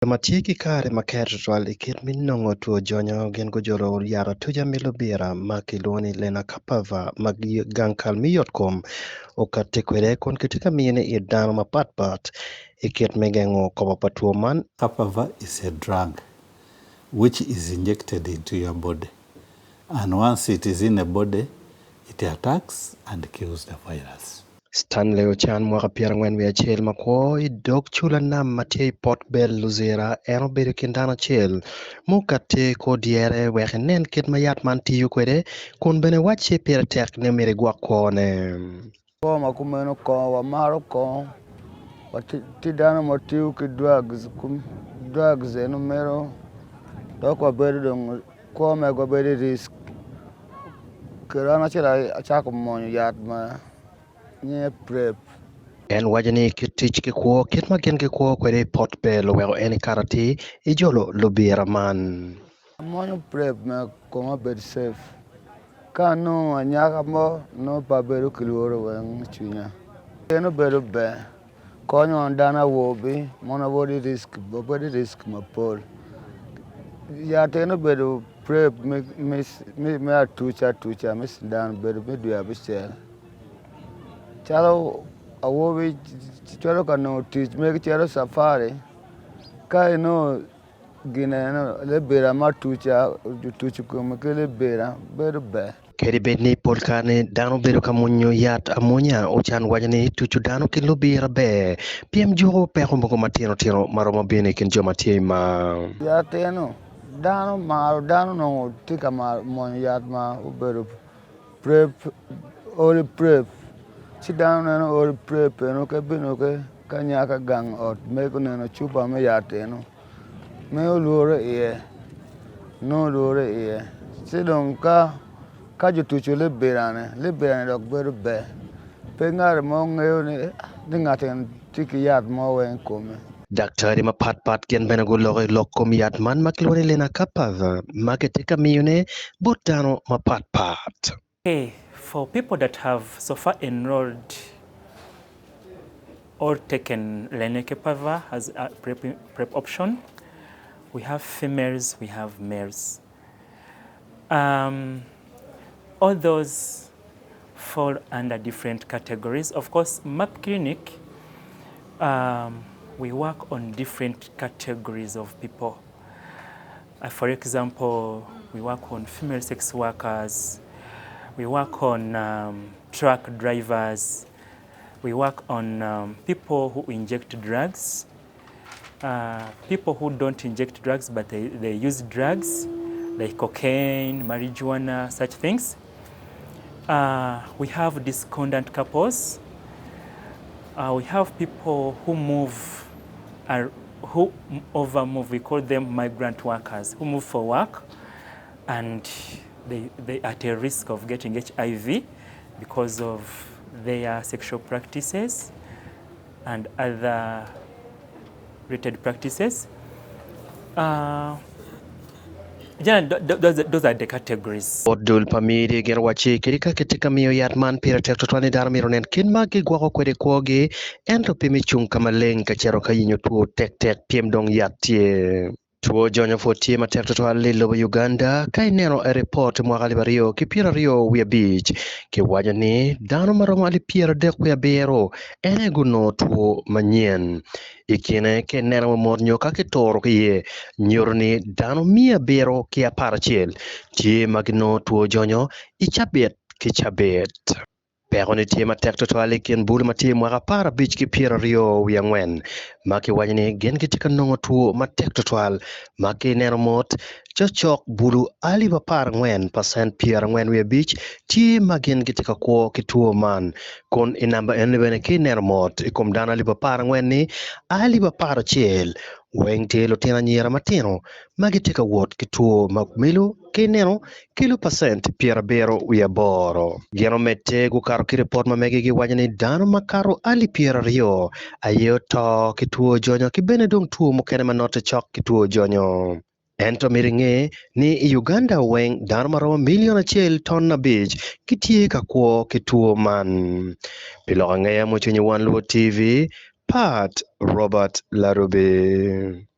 Jo ma tye ki kare maker tutwal i kit me nongo two jonyo gin gujolo yat atuca me lubira ma kilwongo ni Lenacapavir ma gang kal me yotkom okatti kwede kun kitye ka miyone it dano mapatpat i kit me gengo kobo pa two man. Lenacapavir is a drug which is injected into your body and once it is in a body it attacks and kills the virus. Stanley Ocan mwaka 41 ma kwo i dog cula nam ma tye i Port Bell, Luzira. En obedo i kin dano acel mukati kor dyere wek enen kit ma yat man tiyo kwede kun bene wacci pire tek ni myero egwok kwone. Kwo ma kumeno kongo wamaro kongo watye dano ma tiyo ki drugs drugs eno mito dok wabedo dong kwo megwa bedo i risk kede an acel acako mwonyo yat ma nyinge prep. En waco ni kit tic ki kwo kit ma gin gikwo kwede i Port Bell oweko en ikato atir i jolo lubira man. Amwonyo prep me koma obed safe ka anongo anyaka mo nongo pe abedo ki lworo weng i cwinya. En obedo ber konyo wan dano awobi mon awobi risk wabedo i risk mapol yat en obedo prep me atuca atuca me cindan obedo me dwe abicel calo awobi cito ka nongo tic megi cito cafari ka inongo gin eno libira me atuca otuco kome ki libira bedo ber. Kadi bed ni pol kare dano bedo ka mwonyo yat amwonya, Ocan waco ni tuco dano ki lubira ber pien juko peko mogo matino tino ma romo bino i kin jo ma tye i mar. Yat eno dano maro dano onongo tye ka mwonyo yat ma obedo prep oli prep ci dano neno oli prep eno ka bino ka nyaka gang ot mego neno cupa me yat eno. Miyo lworo iye nongo lworo iye ci dong ka jo tuco libira-ni, libira-ni dok bedo ber pe ngat mo ngeyo ni ngat eni tye ki yat mo weng i kome. Daktari mapatpat gin bene guloko i lok kom yat man ma kilwongo ni Lenacapavir ma kitye ka miyone bot dano mapatpat. Okay, for people that have so far enrolled or taken Lenacapavir as a prep, prep option, we have females, we have males. All those fall under different categories. Of course, MAP Clinic, um, we work on different categories of people. For example, we work on female sex workers, we work on um, truck drivers, we work on um, people who inject drugs, uh, people who don't inject drugs but they, they use drugs like cocaine, marijuana, such things. Uh, we have discordant couples. Uh, we have people who move are, who over move, we call them migrant workers, who move for work and they, they are at a risk of getting HIV because of their sexual practices and other related practices. Generally, those, those are the categories. Bot dul pa Miri gin owacci kadi ka kitye ka miyo yat man pire tek tutwal ni dano myero onen kit ma gigwoko kwede kwogi ento pe me cung ka maleng ka cito ka yenyo two tektek pyem dong yat tye. Two jonyo pwod tye matek tutwal i lobo Uganda ka ineno i ripot mwaka 2025 kiwaco ni dano maromo alip 37 en aye gunongo two manyen. I kine ka ineno mot nyo ka kituro ki iye, nyuto ni dano 711 tye ma ginongo two jonyo i cabit ki cabit. Peko-ni tye matek tutwal i kin bulu ma tye i mwaka 15 ki 24 ma kiwaco ni gin gitye ka nongo two matek tutwal ma ka ineno mot cokcok bulu alip 14 pacent 45 tye ma gin gitye ka kwo ki two man kun i namba enoni bene ka ineno mot i kom dano alip 14 ni alip 11 weng tye lutino anyira matino ma gitye ka wot ki two ma melo ka ineno kelo pacent 78. Gin omedde gukato ki ripot ma megi giwaco ni dano makato alip 20 aye oto ki two jonyo ki bene dong two mukene ma note cok ki two jonyo. Ento myero inge ni i Uganda weng dano maromo milion acel ton abic gitye ka kwo ki two man. Pi lok angeya mucwiny i Wan Luo TV, Pat Robert Larubi.